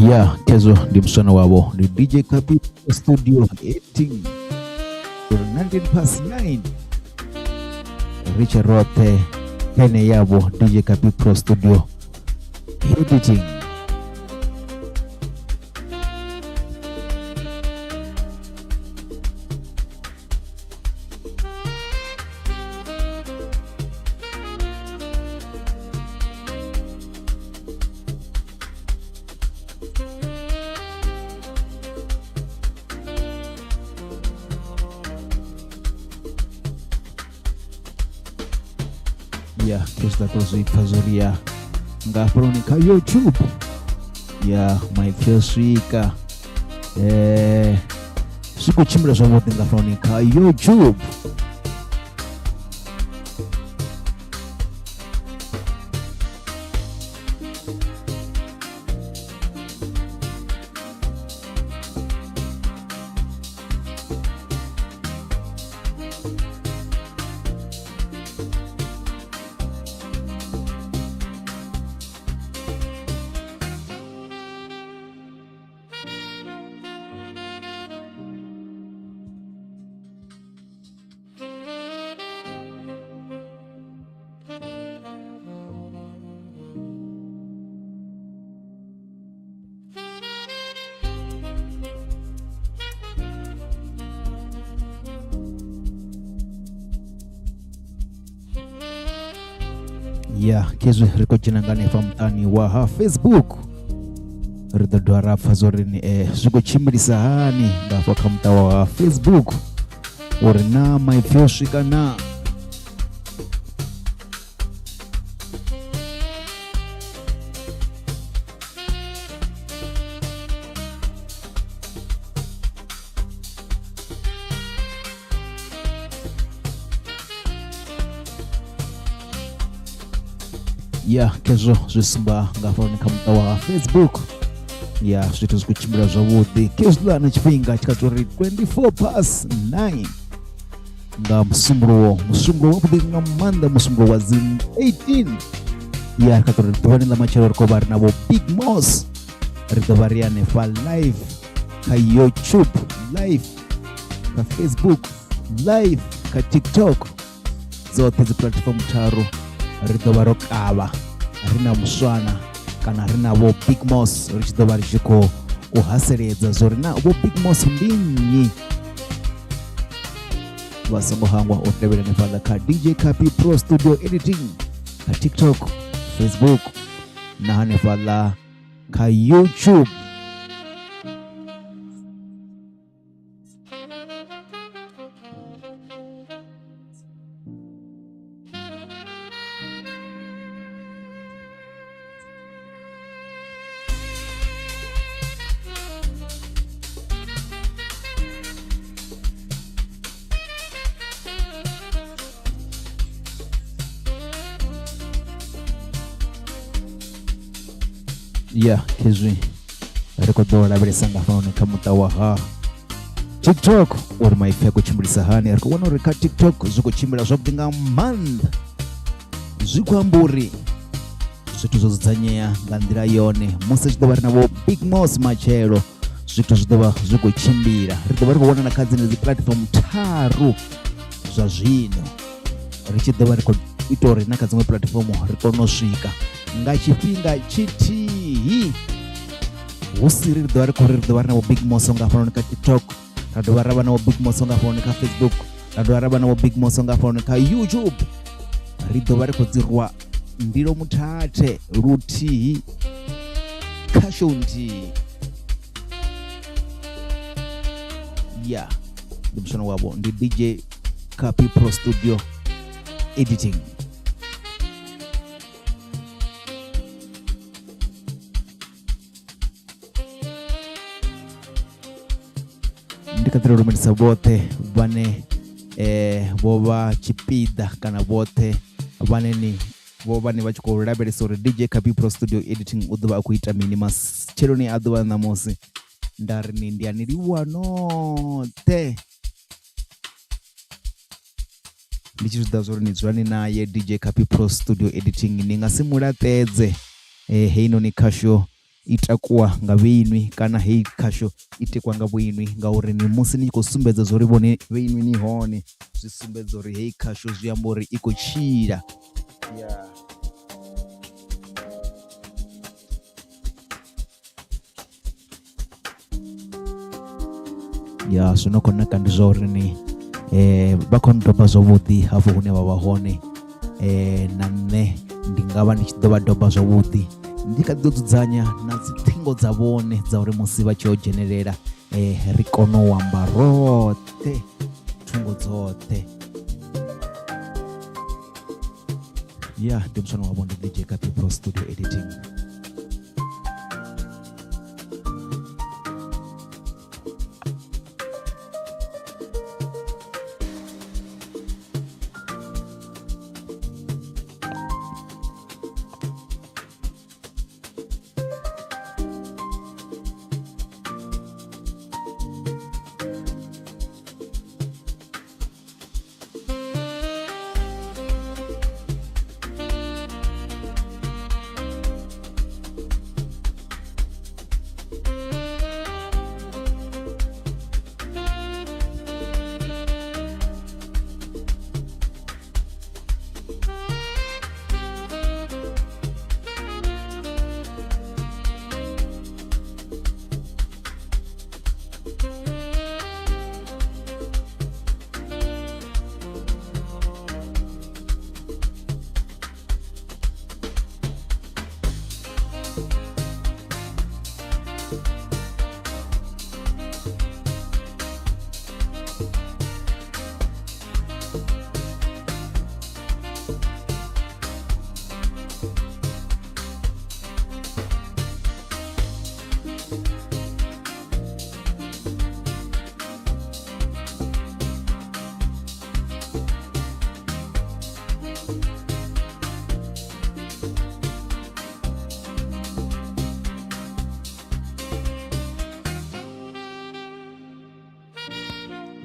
Ya khezwo ndi muswana wavho, ndi DJ Kapi Studio 18 19 past 9 ri tshe roṱhe pene yavho DJ Kapi Pro Studio editing. Ya khezwi ḓa to zwi pfa zwo ri ya nga hafhanoni kha YouTube ya maipfi o swika, zwi khou tshimbila zwavhuḓi nga hafhanoni kha YouTube. Ya khezwi ri khou dzhena nga hanefha muṱani wa ha Facebook, ri ḓo dovha ra pfha zwo ri ni zwi khou tshimbilisa hani nga hafha kha muṱa wa ha Facebook, uri na maipfi o swika na. Ya khezwo zwi sumba nga hafhanoni kha muṱa wa Facebook ya zwithu zwi khou tshimbila zwavhuḓi. Khezwiḽa na tshifhinga tshi kha uri 24 past 9 nga musumbuluwo, musumbuluwo wavhuḓi nga maanḓa, musumbuluwo wa dzi 18. Ya ri kha uri ḓuvhani ḽa matshelo ri khou vha ri na vho Big Mos, ri ḓo vha ri hanefha live kha YouTube, live kha Facebook, live kha TikTok, dzoṱhe dzi platform tharu ri ḓo vha ro kavha ri na muswana kana ri na vho Big Mos, ri tshi ḓo vha ri tshi khou u haseledza zwo ri na vho Big Mos ndi nnyi. Vha songo hangwa u tevhela hanefhaḽa kha DJ Kapi Pro Studio Editing kha TikTok, Facebook na hanefhaḽa kha YouTube. Ya khezwi ri khou ḓo lavhelesa nga hafhanoni kha muṱa wa ha TikTok uri maipfi a khou tshimbilisa hani. Ri khou vhona uri kha TikTok zwi khou tshimbila zwavhuḓi nga maanḓa, zwi khou amba uri zwithu zwo dzudzanyea nga nḓila yone. Musi tshi ḓo vha ri na vho Big Mos matshelo, zwithu zwi ḓo vha zwi khou tshimbila. Ri ḓo vha ri khou vhonana kha dzenedzi platform tharu zwa zwino, ri tshi ḓo vha ri khou ita uri na kha dziṅwe platform ri kone u swika nga tshifhinga tshithihi. Hu si ri ḓo vha ri khou ri ri ḓo vha ri na vho Big Moso nga hafhanoni kha TikTok, ra dovha ra vha na vho Big Moso nga hafhanoni kha Facebook, ra dovha ra vha na vho Big Moso nga hafhanoni kha YouTube. Ri ḓo vha ri khou dzi rwa ndilo muthathe luthihi kha show nthihi. Ya ndi muswana wavho, ndi DJ Kapi Pro Studio Editing. Ndi kha ḓi lumelisa vhoṱhe vhane vho vha tshipiḓa kana vhoṱhe vhane ni vho vhane vha tshi khou lavhelesa uri DJ Kapi Pro Studio Editing u ḓo vha a khou ita mini matsheloni a ḓuvha ṋamusi. Nda ri ni ndi a ni livhuwa noṱhe, ndi tshi zwi ḓivha zwa uri ni dzula ni naye DJ Kapi Pro Studio Editing, ni nga si mu laṱedze heinoni khasho. i takuwa nga vheinwi kana heyi khasho i tikwa nga vhoinwi, ngauri ni musi ni tshi khou sumbedza zwa uri vhone vheinwi ni hone zwi sumbedza uri heyi khasho zwi amba uri i khou tshila. Yeah. Ya zwino khou naka ndi zwa uri ni vha khou ndoba zwavhuḓi hafho hune vha vha hone, na nṋe ndi nga vha ndi tshi ḓo vha doba zwavhuḓi. Ndi kha ḓi ḓo dzudzanya na dzi ṱhingo dza vhone dza uri musi vha tshi yo dzhenelela ri kone u amba roṱhe thungo dzoṱhe. Ya ndi muswani wavho, ndi DJ Kapi Pro Studio Editing.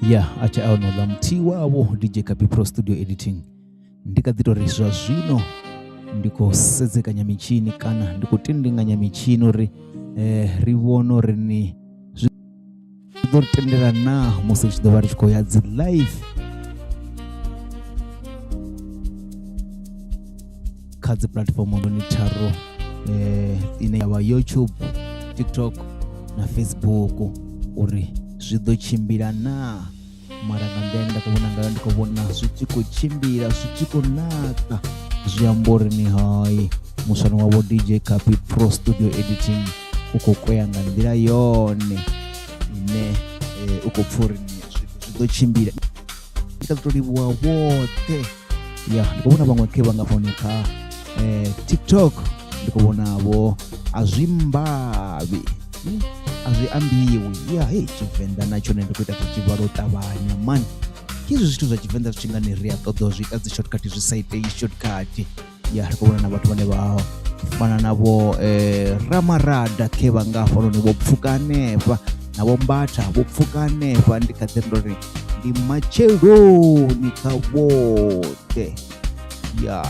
Ya a tsha a no ḽa muthihi wavho DJ Kapi Pro Studio Editing. Ndi kha ḓi tou ri zwa zwino ndi khou sedzekanya mitshini kana ndi khou tindinganya mitshini uri ri vhone uri ni zwi ḓo ri tendela naa musi ri tshi ḓo vha ri tshi khou ya dzi live kha dzi platform noni tharu ine ya vha YouTube, TikTok na Facebook uri zwi ḓo tshimbila naa. Mara nga nḓila ine nda khou vhona ngayo ndi khou vhona zwi tshi khou tshimbila zwi tshi khou naka, zwi amba uri ni hai muswani wavho DJ Kapi Pro Studio Editing u khou kwea nga nḓila yone ine u khou pfha uri zwi ḓo tshimbila. Ndi kha ḓi tou livhuwa vhoṱhe ya ndi khou vhona vhaṅwe khe vha nga hafhanoni kha TikTok, ndi khou vhona vho a zwi mbavhi a zwi ambiwi ya hei Tshivenḓa na tshone ndi khou ita zwi tshi vhala u ṱavhanya mani. Hezwi zwithu zwa Tshivenḓa zwi tshi nga ni ri a ṱoḓa u zwi ita dzi shortcut zwi sa itei shortcut. Ya ri khou vhona na vhathu vhane vha fana na vho Ramarada khe vha nga hafhanoni vho pfuka hanefha na vho Mbatha vho pfuka hanefha, ndi kha ḓi ri ndo ri ndi matsheloni kha vhoṱhe ya.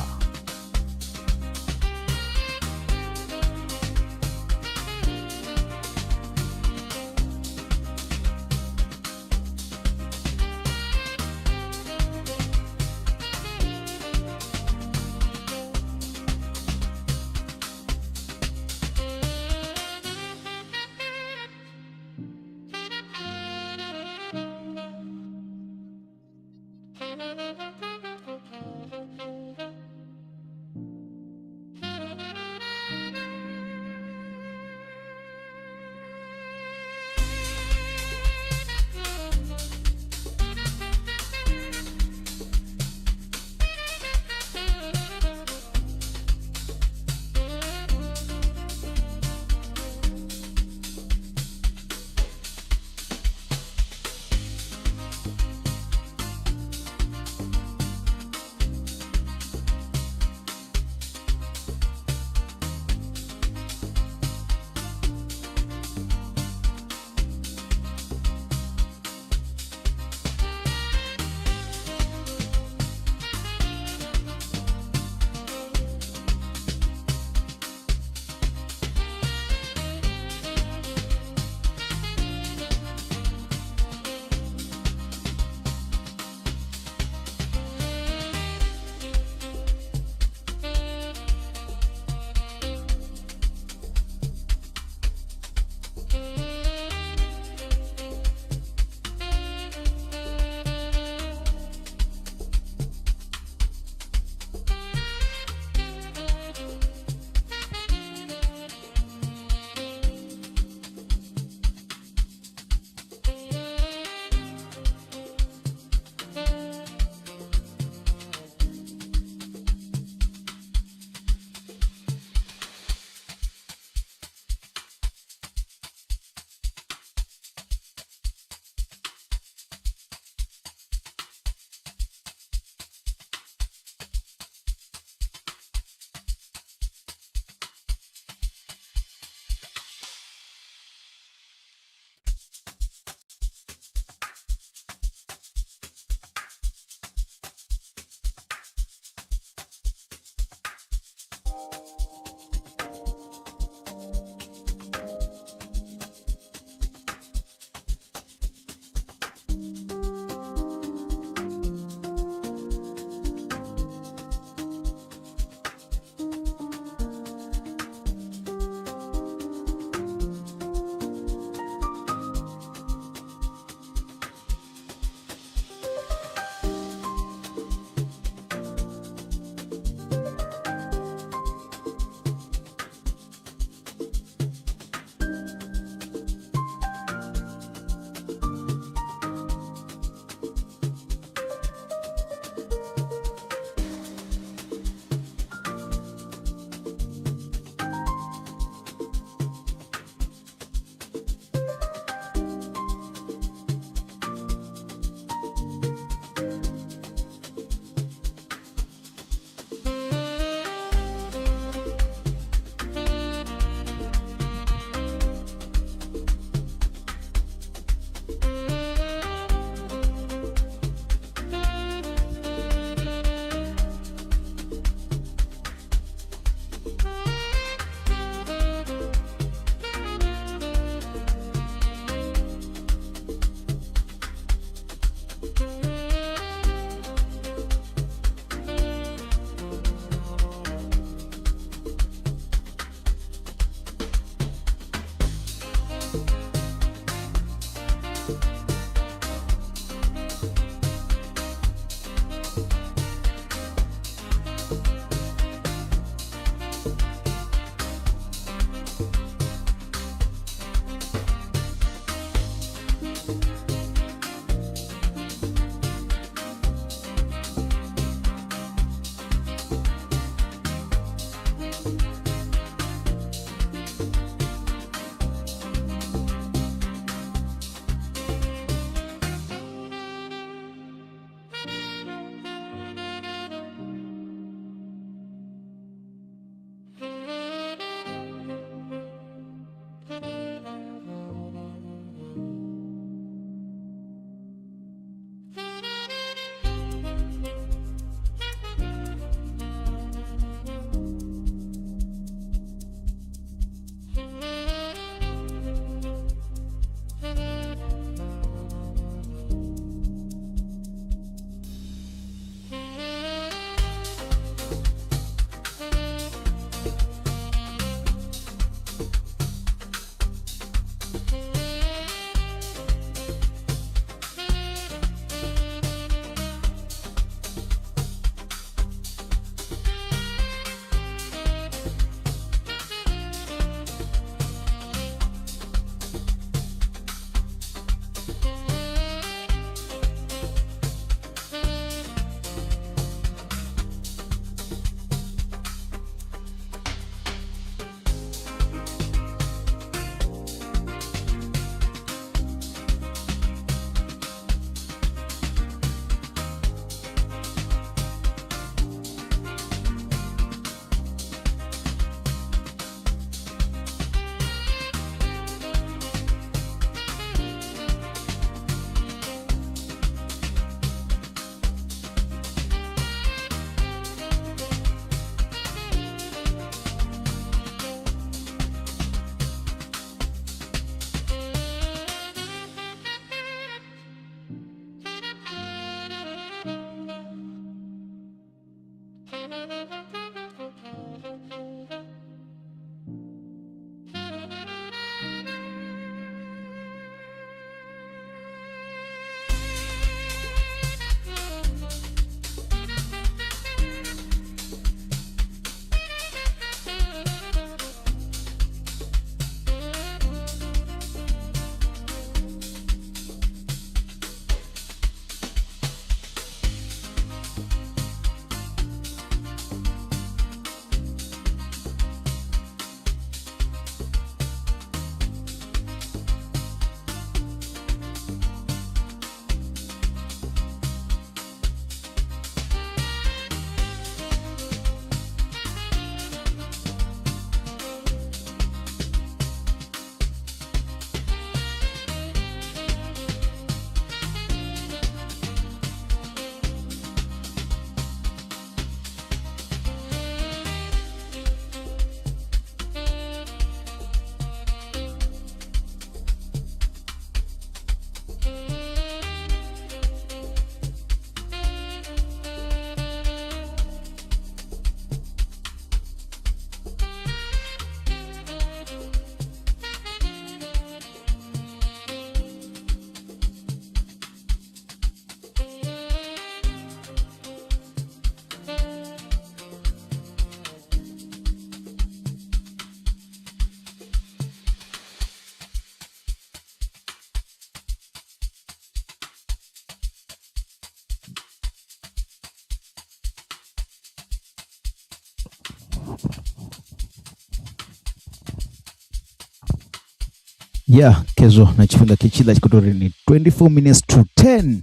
Ya khezwo na tshifhinga khetshiḽa tshi khou tou ri ni 24 minutes to 10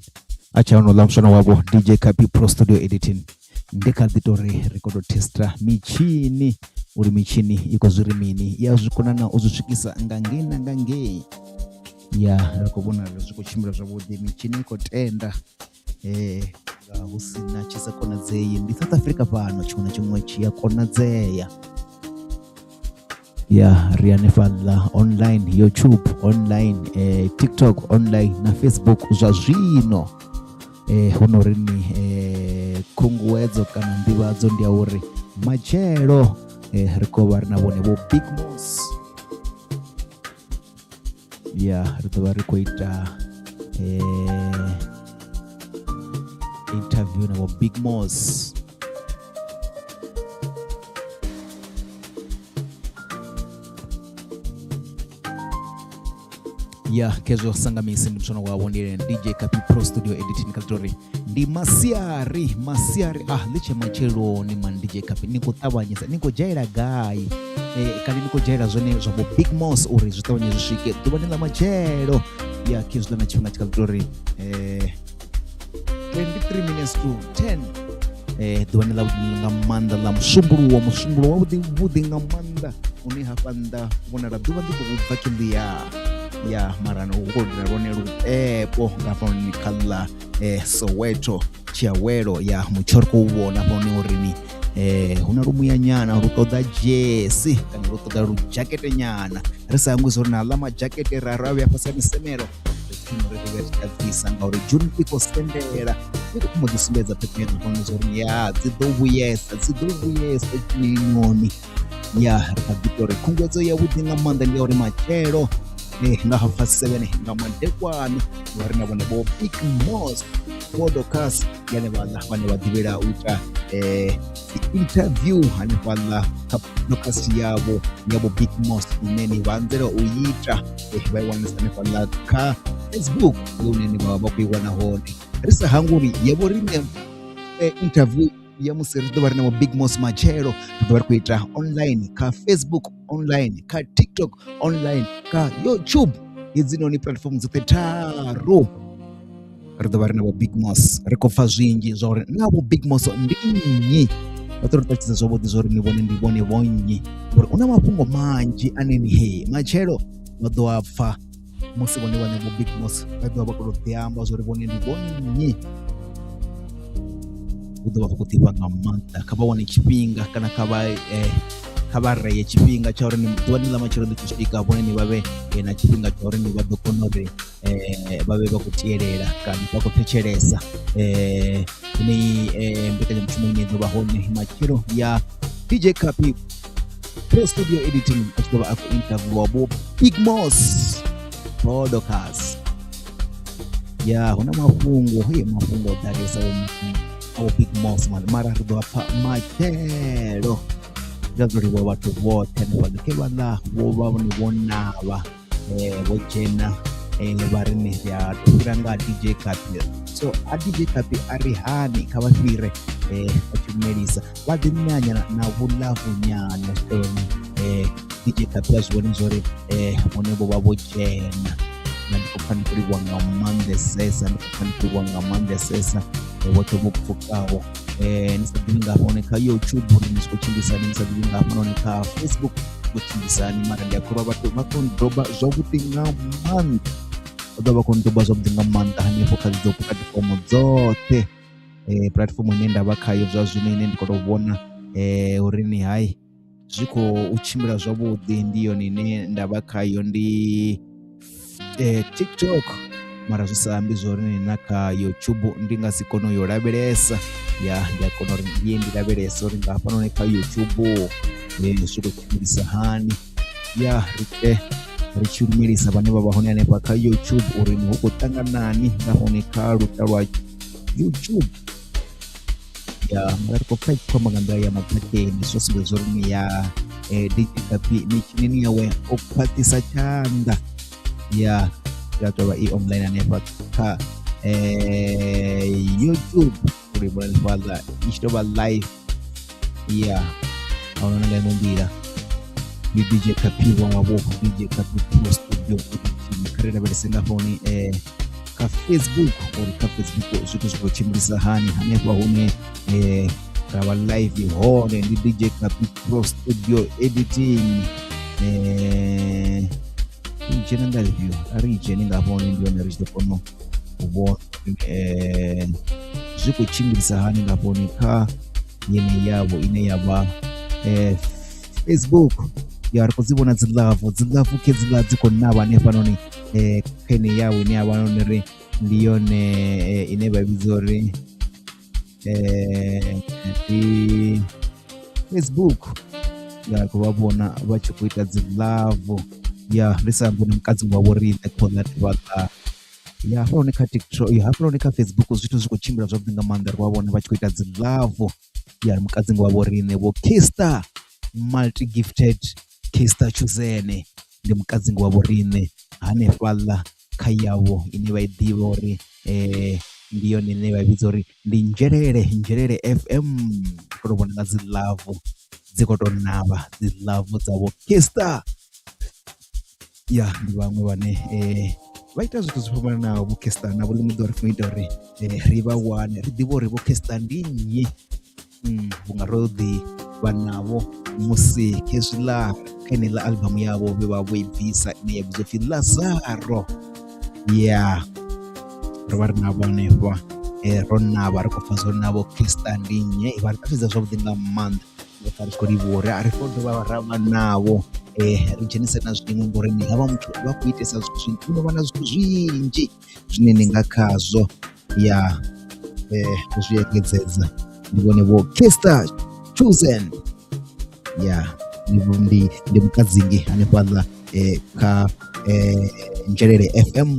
a tsha ono ḽa muswana wavho DJ Kapi Pro Studio Editing. Ndi kha ḓi tou ri ri khou tou testa mitshini uri mitshini i khou zwi ri mini, ya zwi kona na u zwi swikisa nga ngei na nga ngei. Ya ri khou vhona uri zwi khou tshimbila zwavhuḓi, mitshini i khou tenda nga hu si na tshi sa konadzei. Ndi South Africa fhano, tshiṅwe na tshiṅwe tshi a konadzea. Ya ri hanefhaḽa online, YouTube online, TikTok online na Facebook zwa zwino. Hu no ri ni khunguwedzo kana nḓivhadzo ndi ya uri matshelo ri khou vha ri na vhone vho Big Moss. Ya ri ḓo vha ri khou ita interview na vho Big Moss. Ya khezwo sangamisi ndi muswana wavho ndi ene DJ Kapi Pro Studio Editing kha uri ndi masiari masiari ah ḽi tshe matsheloni man DJ Kapi ni khou ṱavhanyisa ni khou dzhaela gai kana ni khou dzhaela zwone zwa vho Big Moss uri zwi ṱavhanye zwi swike ḓuvhani ḽa matshelo. Ya khezwo na tshifhinga tshi kha uri 23 minutes to 10 ḓuvhani ḽa vhuḓi nga maanḓa ḽa musumbuluwo, musumbuluwo wavhuḓi vhuḓi nga maanḓa une hafha nnḓa vhonala ḓuvha ḽi khou bva khiḽia ya mara hu khou dira lwone lupepo nga hafhanoni kha ḽa Soweto tshiawelo. Ya mutsho ri khou vhona hafhanoni uri ni hu na lumuya nyana lu ṱoḓa dzhesi kana lu ṱoḓa ludzhakete nyana, ri sa hangwi uri na ḽa madzhakete ra ra vhuya fhasi ha misemelo ri ri vhuya tshi bvisa ngauri June i khou sendela, i khou thoma u ḓi sumbedza phepheṱo hafhanoni zwa uri ya dzi ḓo vhuyesa dzi ḓo vhuyesa tshinyoni. Ya ri kha ḓi tou ri khunguwedzo ya vhuḓi nga maanḓa ndi ya uri matshelo nga half past 7 nga madekwana vha ri na vhone vho Big Moss podcast hanefhaḽa vhane vha ḓivhela u ita dzi interview hanefhaḽa kha podcast yavho ya vho Big Moss ine ni vha anzela u ita, vha i wanesa hanefhaḽa kha Facebook hune ni vha vha khou i wana hone. Ri sa hangwi uri ya vho riṋe interview ya musi ri ḓo vha ri na vho Big Moss matshelo ri ḓo vha ri khou ita online kha Facebook, online kha TikTok, online kha YouTube, hedzinoni platform dzoṱhe tharu ri ḓo vha ri na vho Big Moss. Ri khou pfha zwinzhi zwa uri na vho Big Moss ndi nnyi, vha ḓo ri ṱalutshedza zwavhuḓi zwa uri ni vhone ndi vhone vho nnyi, ngori hu na mafhungo manzhi ane ni he matshelo vha ḓo a pfha musi vhone vhaṋe vho Big Moss vha ḓo vha vha khou tou ḓi amba zwa uri vhone ndi vho nnyi. Hu ḓo vha hu khou ḓifha nga maanḓa, kha vha wane tshifhinga kana kha vha kha vha reye tshifhinga tsha uri ḓuvha ḽa matshelo ḽi tshi swika vhone ni vha vhe na tshifhinga tsha uri ni vha ḓo kona uri vha vhe vha khou tielela kana vha khou thetshelesa heneyi mbekanyamushumo ine i ḓo vha hone matshelo ya DJ Kapi Pro Studio Editing a tshi ḓo vha a khou interviewa vho Big Moss podcast. Ya hu na mafhungo he mafhungo o ḓalesa vho Big Moss man, mara ri ḓo pfha matshelo. Ndi ḓo livhuwa vhathu vhoṱhe hanefhaḽa khe vhaḽa vho vha vhone vho navha vho dzhena vha ri ni ri a fhira nga DJ Kapi. So a DJ Kapi a ri hani kha vha fhire vha tshi lumelisa vha ḓi ṋea na vhulafu nyana zwikoloni DJ Kapi a zwi vhone zwori vhone vho vha vho dzhena. Nda ndi khou pfha ndi khou livhuwa nga maanḓesesa, ndi khou pfha ndi khou livhuwa nga maanḓesesa vhoṱhe vho pfukaho ni sa ḓivhi nga hafhanoni kha YouTube uri ni khou tshimbilisani, ni sa ḓivhi nga hafhanoni kha Facebook khou tshimbilisani, mara ndi a kholwa vhathu vha khou ndoba zwavhuḓi nga maanḓa, vha ḓo vha khou ndoba zwavhuḓi nga maanḓa hanefho kha dzidzo puḽatifomo dzoṱhe. Puḽatifomo ine nda vha khayo zwa zwino ine ndi khou tou vhona uri ni hai zwi khou tshimbila zwavhuḓi ndi yone ine nda vha khayo ndi TikTok, mara zwi sa ambi zwori na kha YouTube ndi nga si kone u yo lavhelesa. Ya ndi a kona uri ndi ye ndi lavhelese uri nga hafhanoni kha YouTube zwi khou tshimbilisa hani. Ya ri ite ri tshi lumelisa vhane vha vha hone hanefha kha YouTube uri ni hu khou ṱanganani nga hone kha luṱa lwa YouTube. Ya mara ri khou pfha i tshi khou amba nga nḓila ya maphakheni zwo sumbedza uri ni ya DJ Kapi mitshinini yawe o khwaṱhisa tshanḓa. Ya ya tou vha i online hanefha kha YouTube uri vhona hanefhaḽa i tshi tou vha live. Ya Ahuna na nga iṅwe nḓila ndi DJ Kapi wavho, DJ Kapi Pro Studio. Kha ri lavhelese nga hafhanoni kha Facebook uri kha Facebook zwithu zwi khou tshimbilisa hani hanefha hune ra vha live hone. Ndi DJ Kapi Pro Studio Editing. I dzhena nga ifhio? A ri dzhene nga hafhanoni, ndi hone ri tshi ḓo kona u vhona zwi khou tshimbilisa hani nga hafhanoni kha yeneyi yavho ine ya vha Facebook. Ya ri khou dzi vhona dzi love, dzi love khedziḽa dzi khou navha hanefhanoni kha yeneyi yavho ine ya vha noni ri ndi yone ine vha vhidza uri ndi Facebook. Ya khou vha vhona vha tshi khou ita dzi love. Ya ndi sa ambi na mukadzi wa vho riṋe khouḽa vhaḽa. Ya hafhanoni kha TikTok, ya hafhanoni kha Facebook zwithu zwi khou tshimbila zwavhuḓi nga maanḓa, ri vha vhona vha tshi khou ita dzi love. Ya mukadzi wa vho riṋe Vho Kista multi gifted Kista Chuzene ndi mukadzi wa vho riṋe hanefhaḽa kha yavho ine vha i ḓivha uri ndi yone ine vha vhidza uri ndi Nzhelele, Nzhelele FM. Khou tou vhona nga dzi love dzi khou tou navha dzi love dza Vho Kista. Ya ndi vhaṅwe vhane vha ita zwithu zwo fhambananaho Vho Kista navho ḽiṅwe ḓuvha ri funa ita uri ri vha wane ri ḓivhe uri Vho Kista ndi nnyi. Vhunga ro ḓi vha navho musi khezwiḽa kha yeneiḽa album yavho vhe vha vho i bvisa ine ya vhidzwa upfhi Lazaro. Ya ro vha ri navho hanefha ro navha ri khou pfha zwori navho Kista ndi nnyi, vha ri ṱalutshedza zwavhuḓi nga maanḓa. Ri pfha ri tshi khou livhuwa uri a ri khou dovha ra vha navho ri dzhenise na zwiṅwe ngori ni havha muthu vha khou itesa zwithu zwinzhi, vha na zwithu zwinzhi zwine ni nga khazwo. Ya zwi engedzedza ndi vhone Vho Kista Chosen. Ya ndi ndi mukadzingi hanefhaḽa kha Nzhelele FM.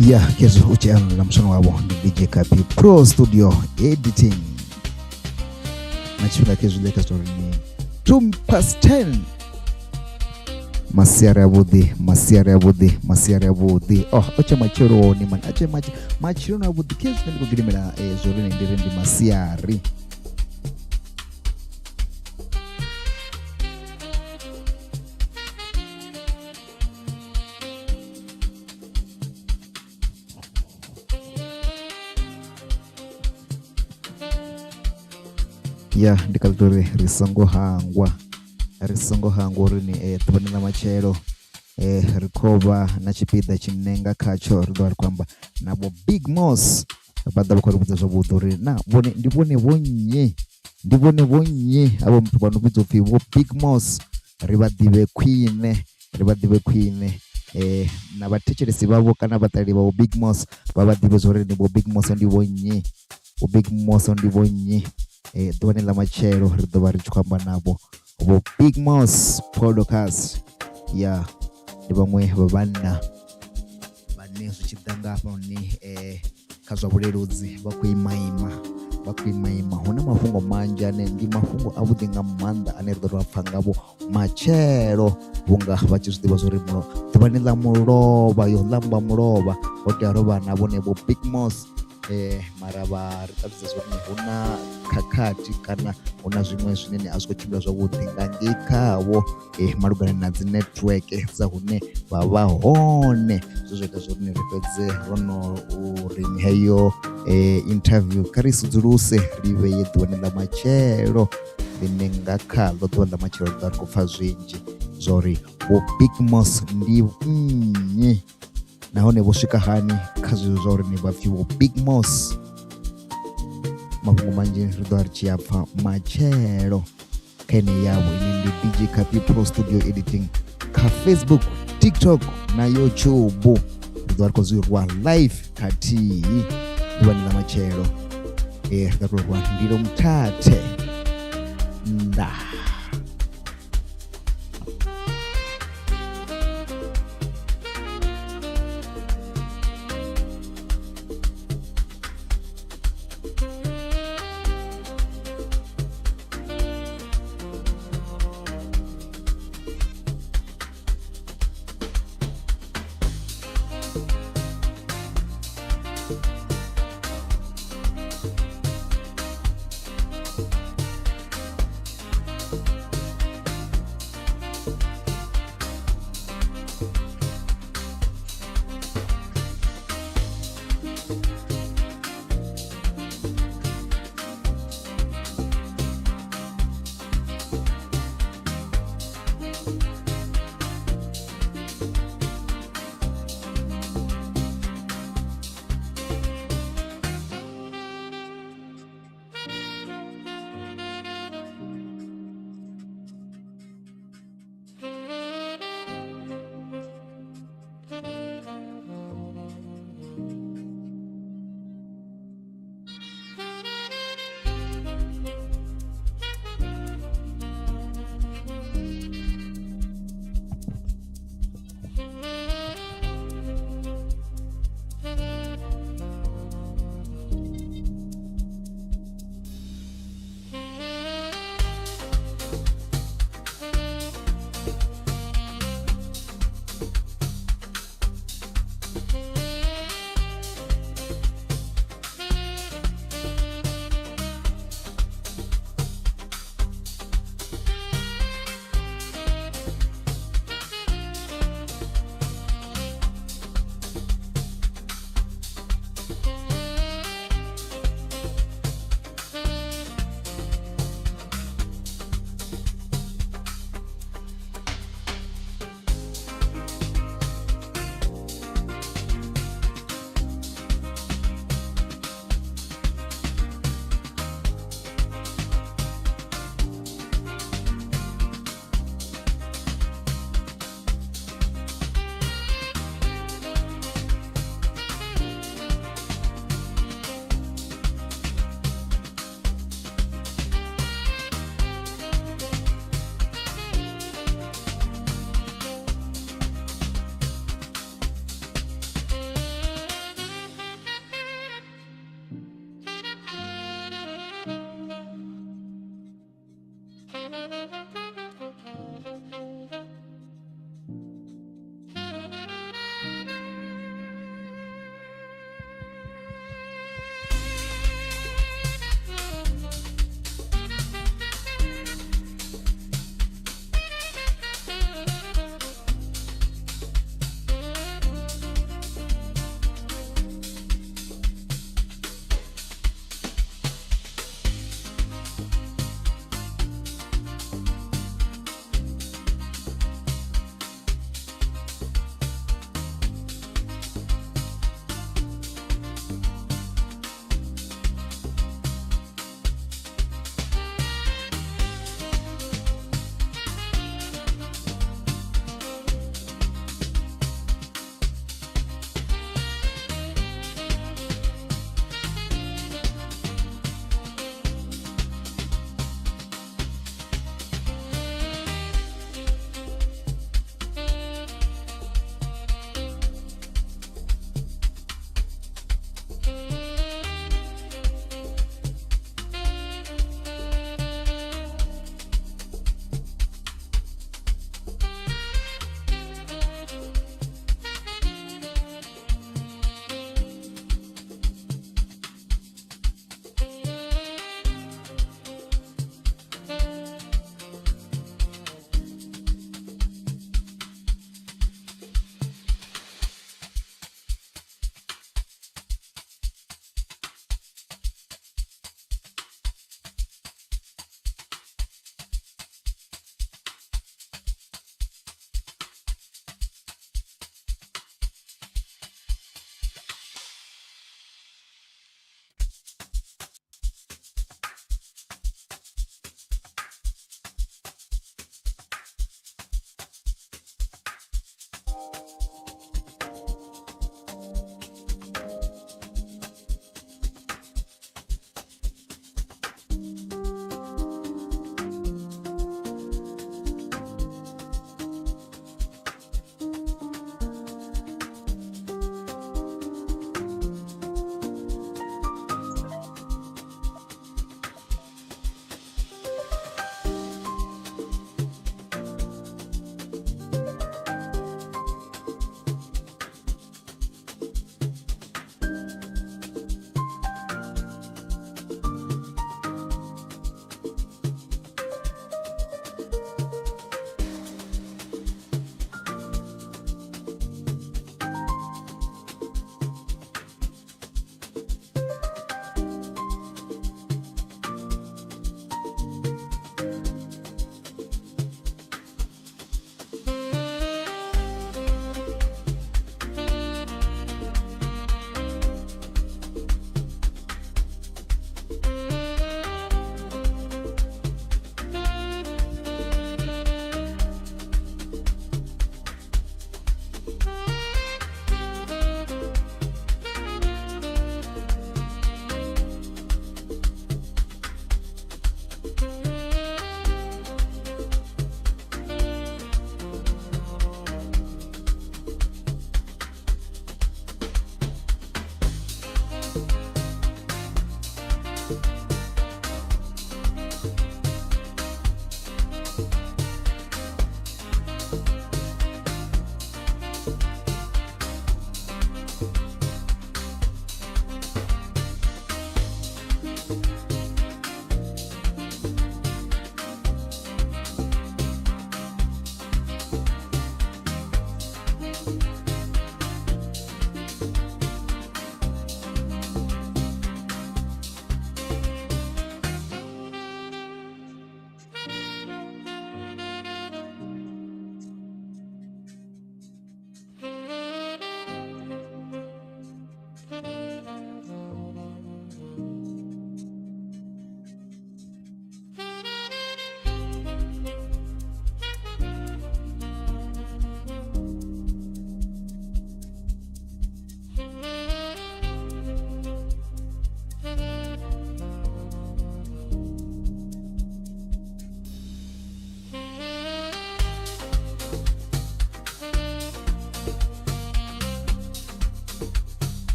Ya khezwo u tshi anḓadza mushumo wavho ndi DJ Kapi Pro Studio Editing na tshifhinga khezwi ḽe kha zwa uri ni 10:02. Masiari avhuḓi, masiari avhuḓi, masiari avhuḓi. Oh, o tshe matsheloni mani, a tshe matsheloni avhuḓi. Khezwi nṋe ndi khou gidimela zwo ri ndi ri ndi masiari. Ya ndi kha ḓi uri ri songo hangwa, ri songo hangwa uri ni ḓuvhani ḽa matshelo ri khou vha na tshipiḓa tshine nga khatsho ri ḓo vha ri khou amba na vho Big Moss, vha ḓo vha khou ri vhudza zwavhuḓi uri na vhone ndi vhone vho nnyi, ndi vhone vho nnyi havho muthu vha no vhidzwa upfhi vho Big Moss, ri vha ḓivhe khwine, ri vha ḓivhe khwine na vhathetshelesi vhavho kana vhaṱaleli vha vho Big Moss vha vha ḓivhe zwori ndi vho Big Moss ndi vho nnyi, vho Big Moss ndi vho nnyi. Ḓuvhani ḽa matshelo ri ḓo vha ri tshi khou amba navho vho Big Moss podcast. Ya ndi vhaṅwe vha vhanna vhane zwi tshi ḓa nga hafhanoni kha zwa vhuleludzi vha khou ima ima, vha khou ima ima. Hu na mafhungo manzhi ane ndi mafhungo a vhuḓi nga maanḓa ane ri ḓo tou pfha ngavho matshelo vhunga vha tshi zwiḓivha zwori ḓuvhani ḽa mulovha yo ḽamba mulovha ho tea rovha na vhone vho Big Moss mara vha ri ṱalutshedza zwori hu na khakhathi kana hu na zwiṅwe zwine a zwi khou tshimbila zwavhuḓi nga ngei khavho malugana na dzi network dza hune vha vha hone, zwe zwa ita zwori ri fhedze ro no uri heyo interview kha ri sudzuluse ri vheye ḓuvhani ḽa matshelo ḽine nga khaḽo ḓuvha ḽa matshelo ri ḓo ri khou pfha zwinzhi zwa uri vho Big Moss ndi nnyi nahone vho swika hani kha zwezwo zwa uri ni vha pfhi vho Big Moss. Mafhungo manzhi ri ḓo ri tshi a pfha matshelo kha ine yavho ine ndi DJ Kapi Pro Studio Editing kha Facebook, TikTok na YouTube. Ri ḓo vha ri khou zwi rwa live khathihi ḓuvhani ḽa matshelo. Ri ḓo tou rwa ndilo muthathe ndaa.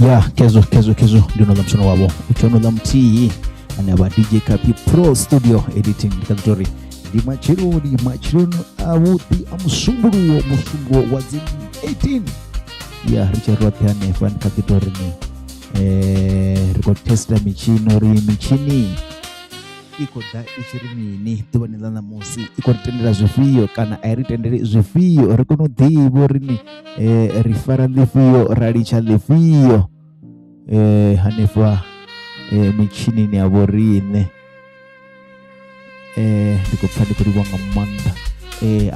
Ya kezo kezo kezo ndi no ḽa mushumo wavho u tsho no ḽa muthihi ane avha DJ Kapi Pro Studio Editing. Ndi kha ḓi tori ndi matsheloni matsheloni avhuḓi a musumbuluwo, musumbuluwo wa dzi 18 ya ri tshe roṱhe hanefha. Ndi kha ḓi tori ni ri khou testa mitshini uri mitshini i khou ḓa i tshi ri mini ḓuvhani ḽa ṋamusi, i khou ri tendela zwifhio kana a i ri tendeli zwifhio, ri kone u ḓivha uri ni ri fara ḽifhio ra litsha ḽifhio hanefha mitshinini ya vhoriṋe. Ndi khou pfha ndi khou livhuwa nga maanḓa.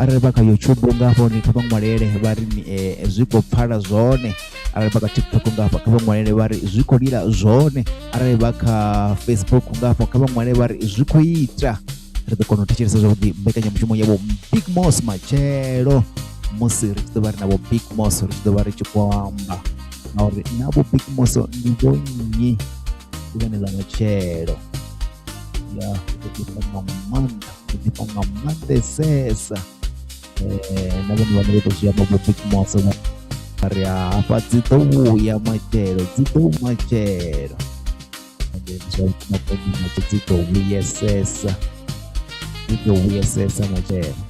Arali vha kha YouTube nga hafha hone kha vha ṅwalele vha ri zwi khou pfala zwone, arali vha kha TikTok nga hafha kha vha ṅwalele vha ri zwi khou lila zwone, arali vha kha Facebook nga hafha kha vha ṅwalele vha ri zwi khou ita. Ri ḓo kona u thetshelesa zwavhuḓi mbekanyamushumo ya vho Big Moss matshelo musi ri tshi ḓo vha ri na vho Big Moss, ri tshi ḓo vha ri tshi khou amba ngauri na vho Big Moss ndi vho nnyi ḓuvhani ḽa matshelo. Ya ḓo ḓifha nga maanḓa, ḓo ḓifha nga maanḓesesa. Na vhone vhaṋe vha ḓo zwi amba vho Big Moss vha ri hafha dzi ḓo vhuya matshelo, dzi ḓo matshelo. Ende zwa vhukuma dzi ḓo vhuyesesa, dzi ḓo vhuyesesa matshelo.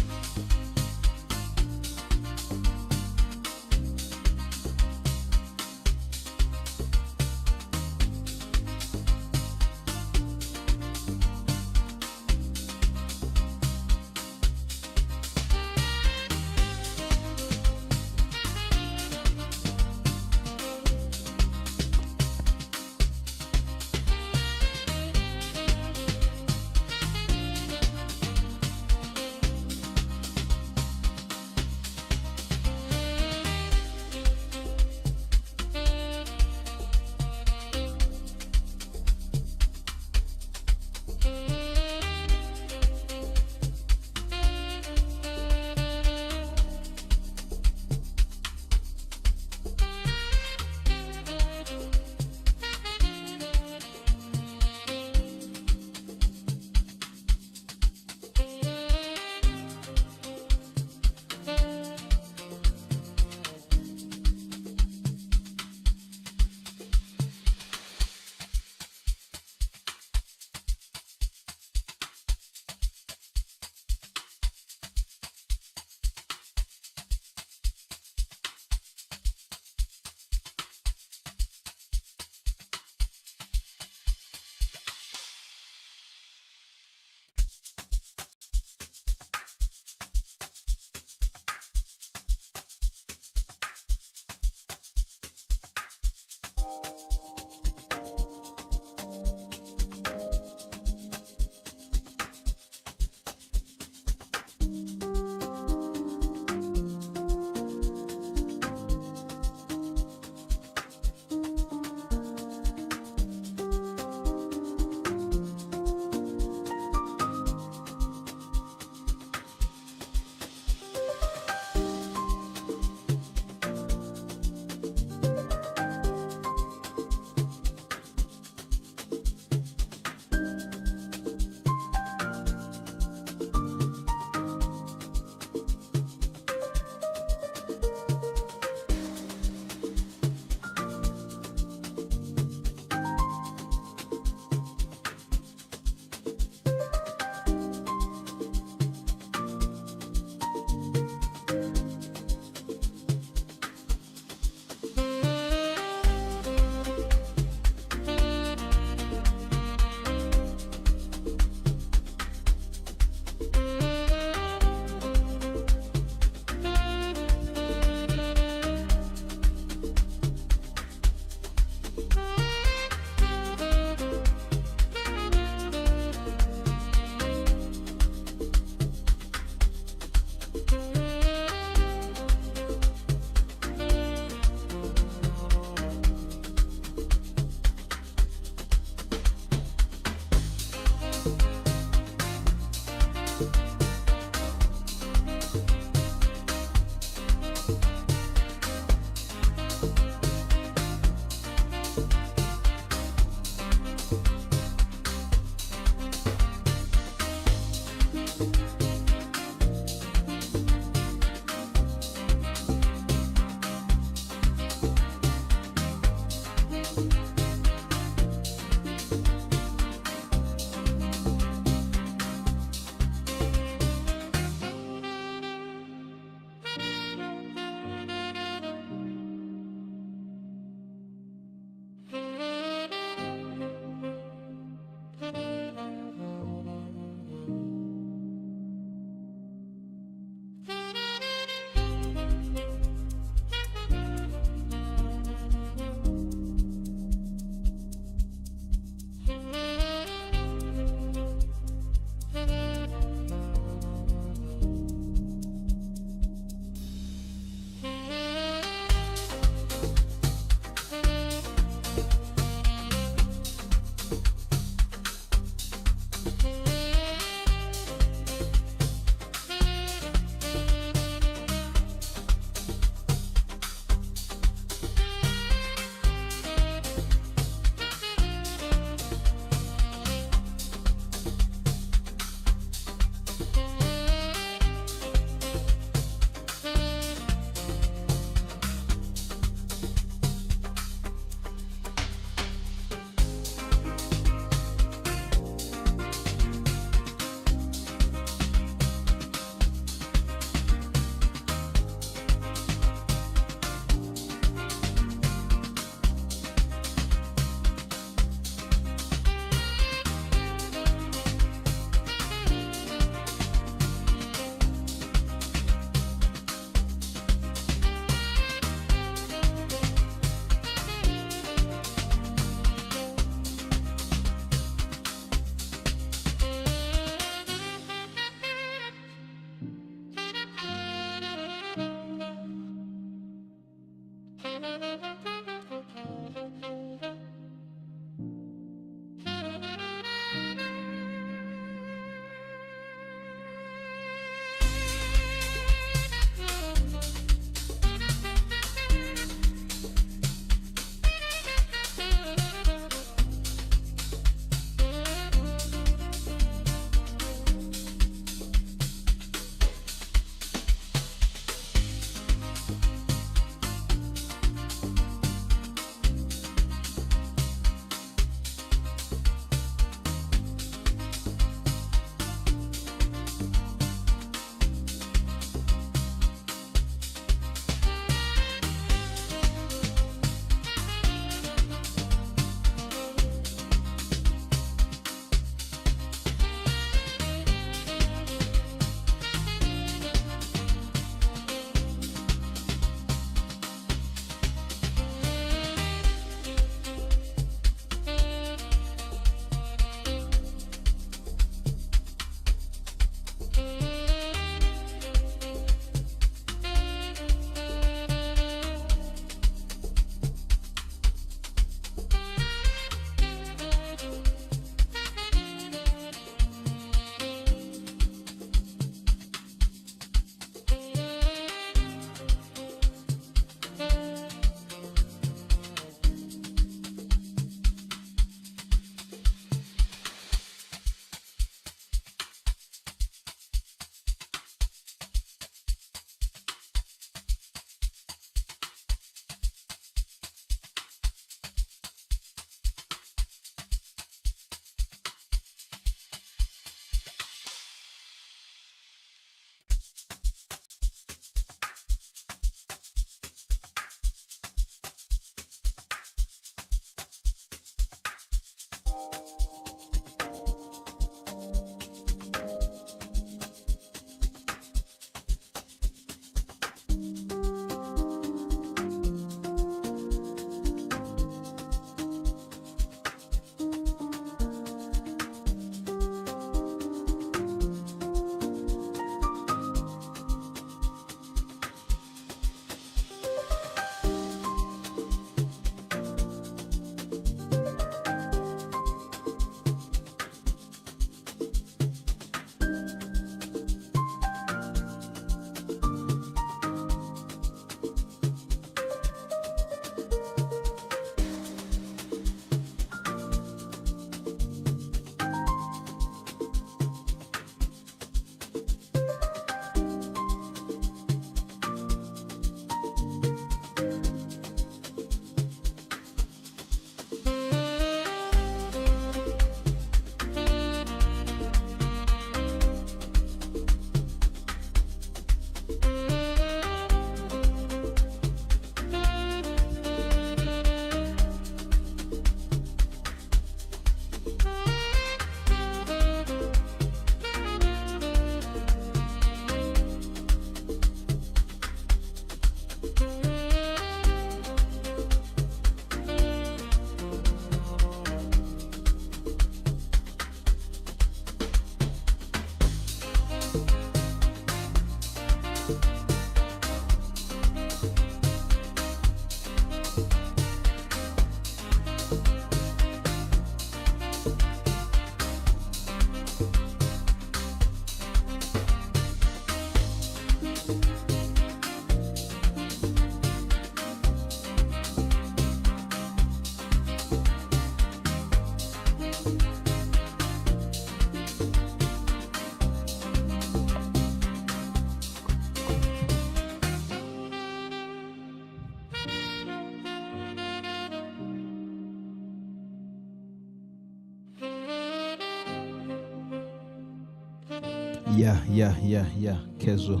Ya ya ya ya khezwo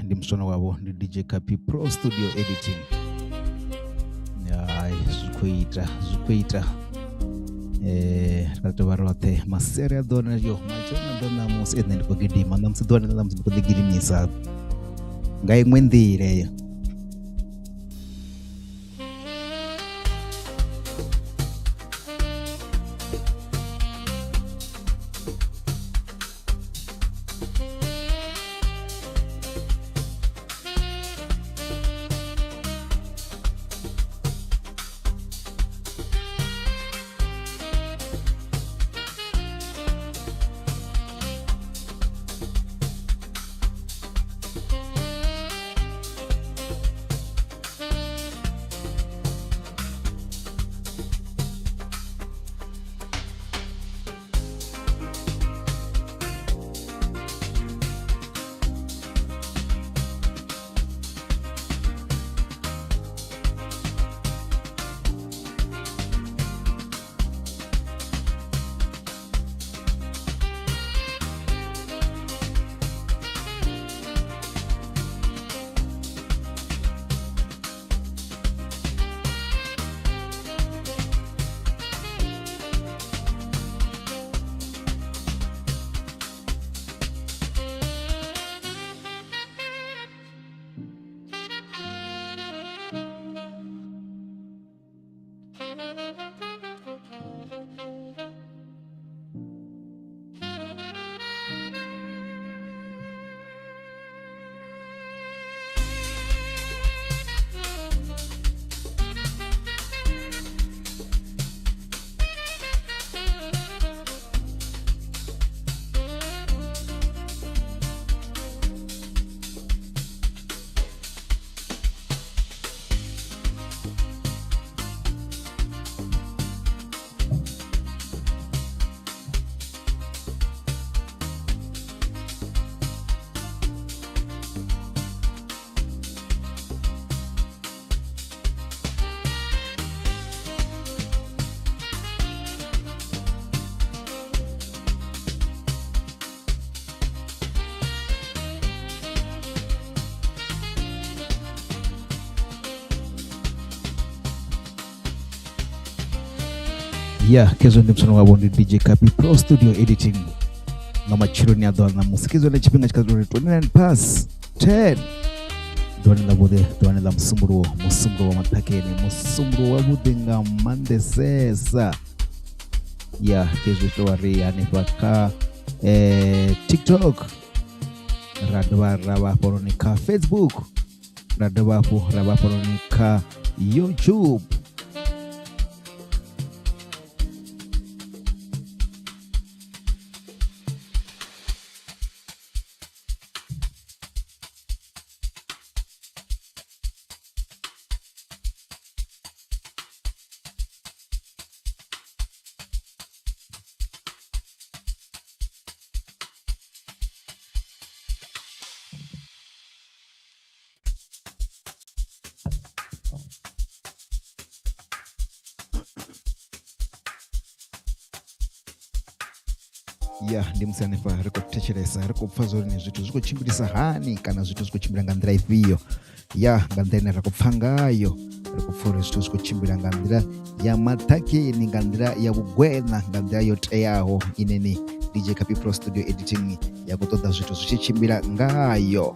ndi muswana wavho, ndi DJ Kapi Pro Studio Editing. Hai, zwi khou ita, zwi khou ita. Ra tovha roṱhe masere a ḓona yo matshelo a ḓo ṋamusi nṋe ndi khou gidima ṋamusi ḓuvha ḽa ṋamusi ndi khou ḓi gidimisa nga iṅwe nḓila eyo. Ya khezwo ndi muswana wavho, ndi DJ Kapi Pro Studio Editing nga matsheloni a ḓuvha ṋamusi. Khezwo ndi tshifhinga tshi kha uri 29 past 10, ḓuvhani ḽa vhuḓi, ḓuvhani ḽa musumbuluwo, musumbuluwo wa maṱhakheni, musumbuluwo wa vhuḓi nga maanḓesesa. Ya khezwo tou ri hanefha kha TikTok, ra dovha ra vha hafhanoni kha Facebook, ra dovha hafhu ra vha hafhanoni kha YouTube. Ya ndi musi hanefha ri khou thetshelesa, ri khou pfha zwori ni zwithu zwi khou tshimbilisa hani kana zwithu zwi khou tshimbila nga nḓila ifhio. Ya nga nḓila ine ra khou pfha ngayo, ri khou pfha uri zwithu zwi khou tshimbila nga nḓila ya maṱhakheni, nga nḓila ya vhugwena, nga nḓila yo teaho ine ni DJ Kapi Pro Studio Editing ya khou ṱoḓa zwithu zwi tshi tshimbila ngayo.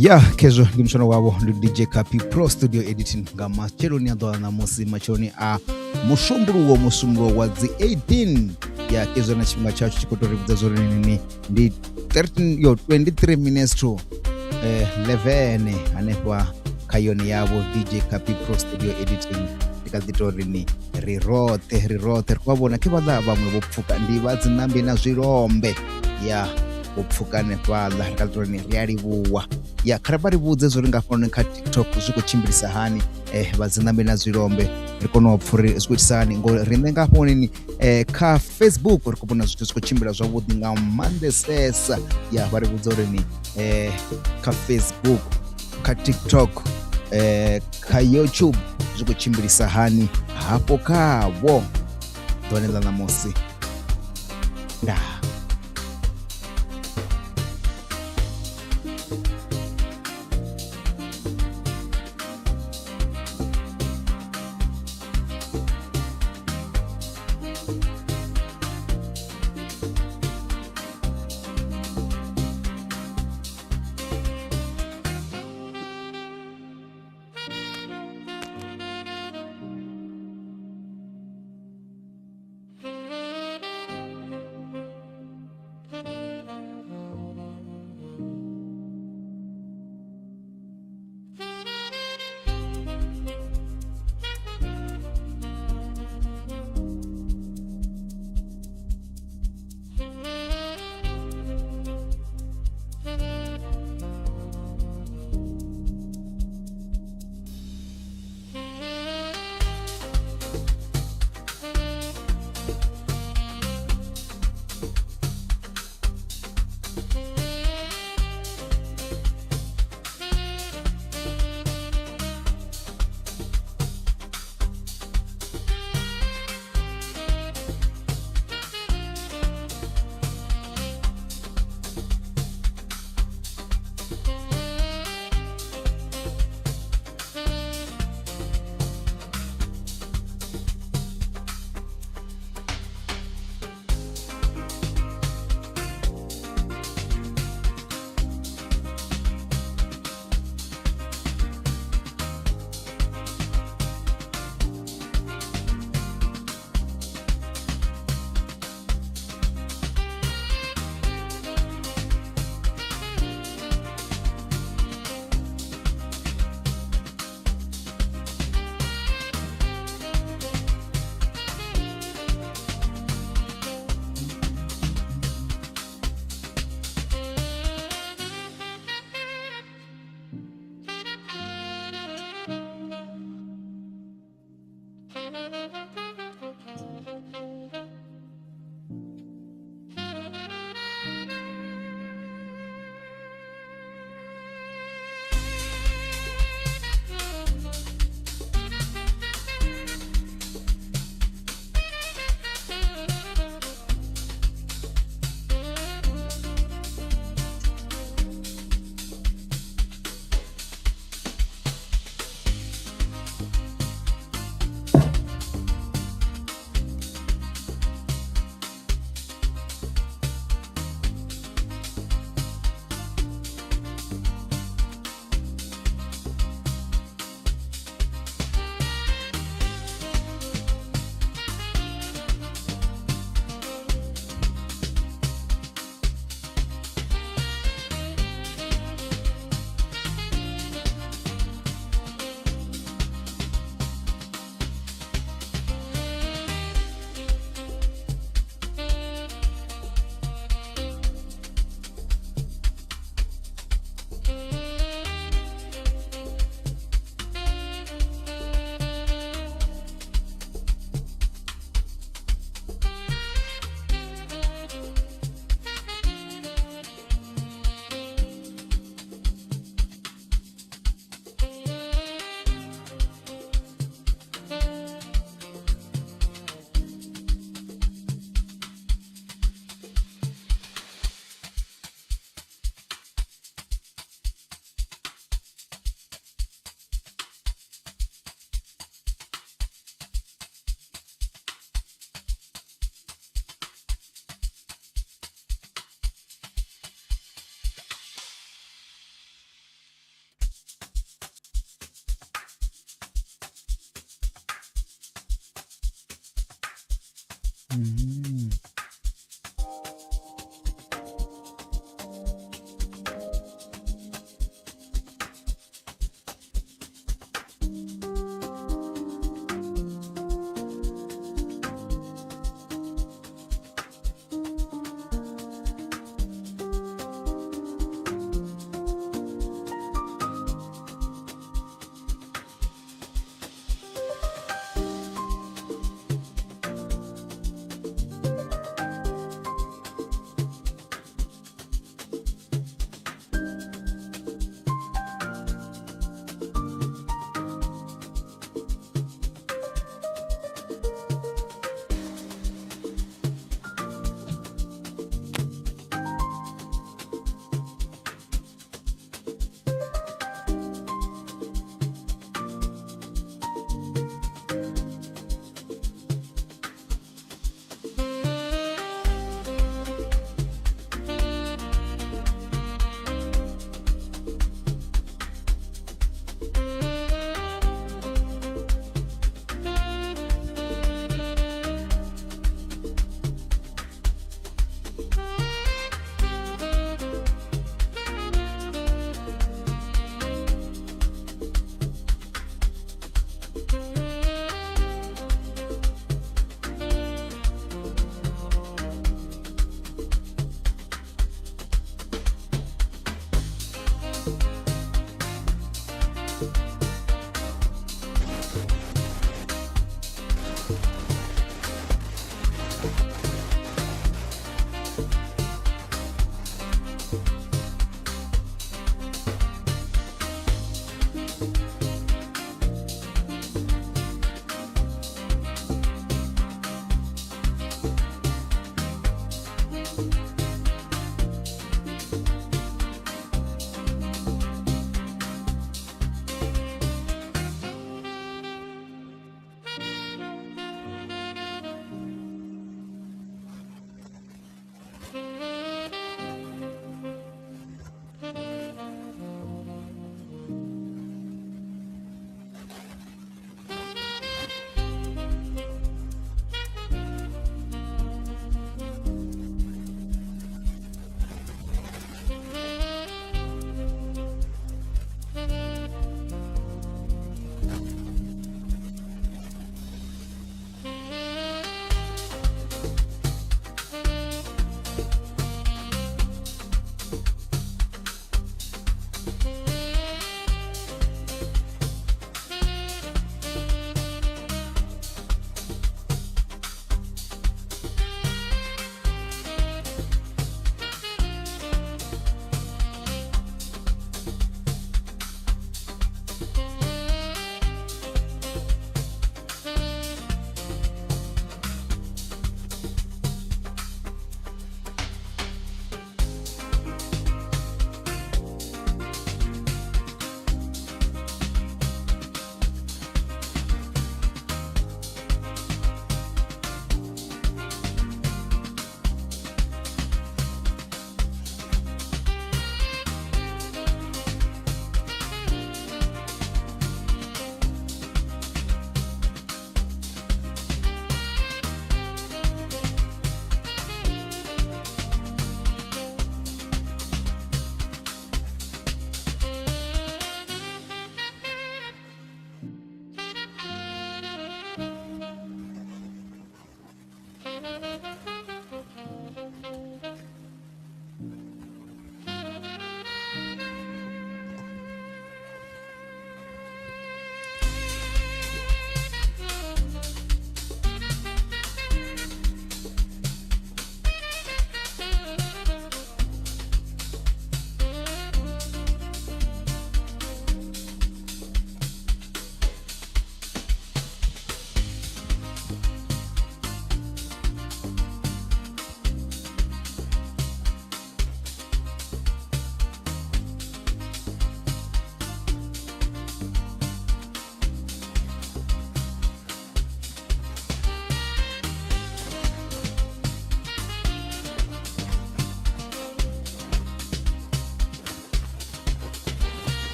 Ya khezwo ndi mushono wavho, ndi DJ Kapi Pro Studio Editing nga matsheloni a ḓo ṋamusi, matsheloni a musumbuluwo, musumbuluwo wa dzi 18. Ya khezwo na tshifhinga tshashu tshi khou tou ri vhudza zwo ri nini, ndi 13 yo 23 minutes to 11 hanefha kha yone yavho DJ Kapi Pro Studio Editing. Ndi kha ḓi tou ri ni ri roṱhe, ri roṱhe ri khou vha vhona khe vhaḽa vhaṅwe vho pfuka, ndi vha dzinambi na zwilombe. Ya vho pfuka hanefhaḽa, ri kha ḓi tou ri ni ri a livhuwa. Ya kha vha ri vhudze zwo ri nga hafhanoni kha TikTok zwi khou tshimbilisa hani, vha dzinambi na zwilombe, ri kone u pfha uri zwi khou itisa hani, ngori riṋe nga hafhanoni kha Facebook ri khou vhona zwithu zwi khou tshimbila zwavhuḓi nga maanḓesesa. Ya vha ri vhudza uri ni kha Facebook, kha TikTok, kha YouTube zwi khou tshimbilisa hani hafho khavho ḓuvha ḽa ṋamusi. Ndaa.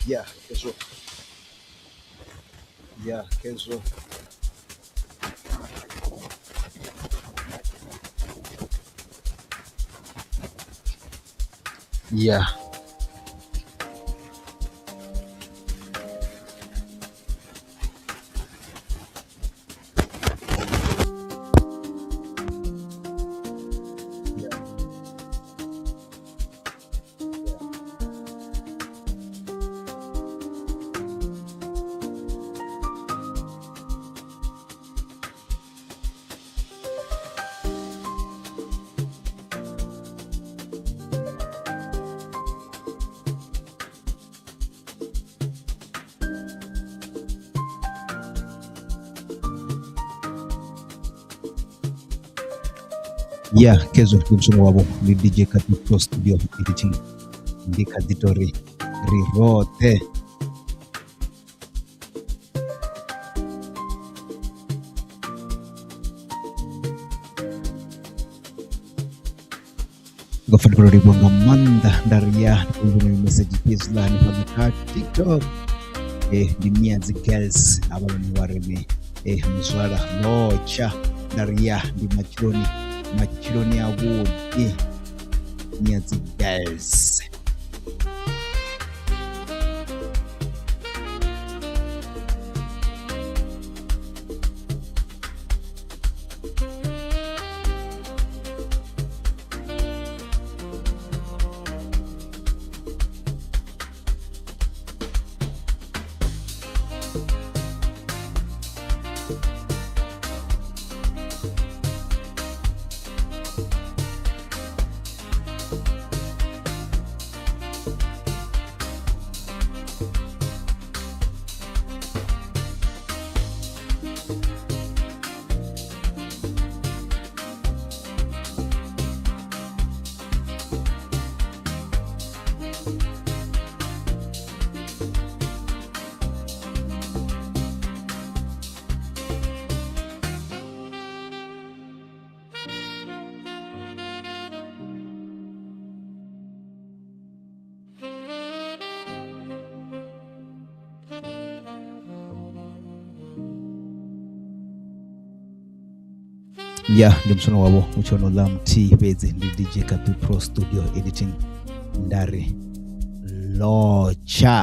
Ya khezwo, ya khezwo. Ya. Ya khezwo ndi mushumo wavho ndi DJ Kha Studio editing ndi kha ḓi tori ri roṱhe. Nga fanela u livhuwa nga maanḓa nda ri ya ndi khou vhona message hezwiḽa hanefhaḽa kha TikTok ndi Mia dzi girls havhaḽani vha ri ni muzwala lotsha nda ri ya ndi matsheloni matsheloni avhuḓi Mia dzi girls. Ya ndi mushumo wavho u tshi ono ḽa muthihi fhedzi ndi DJ Kapi Pro Studio editing nda ri lotsha.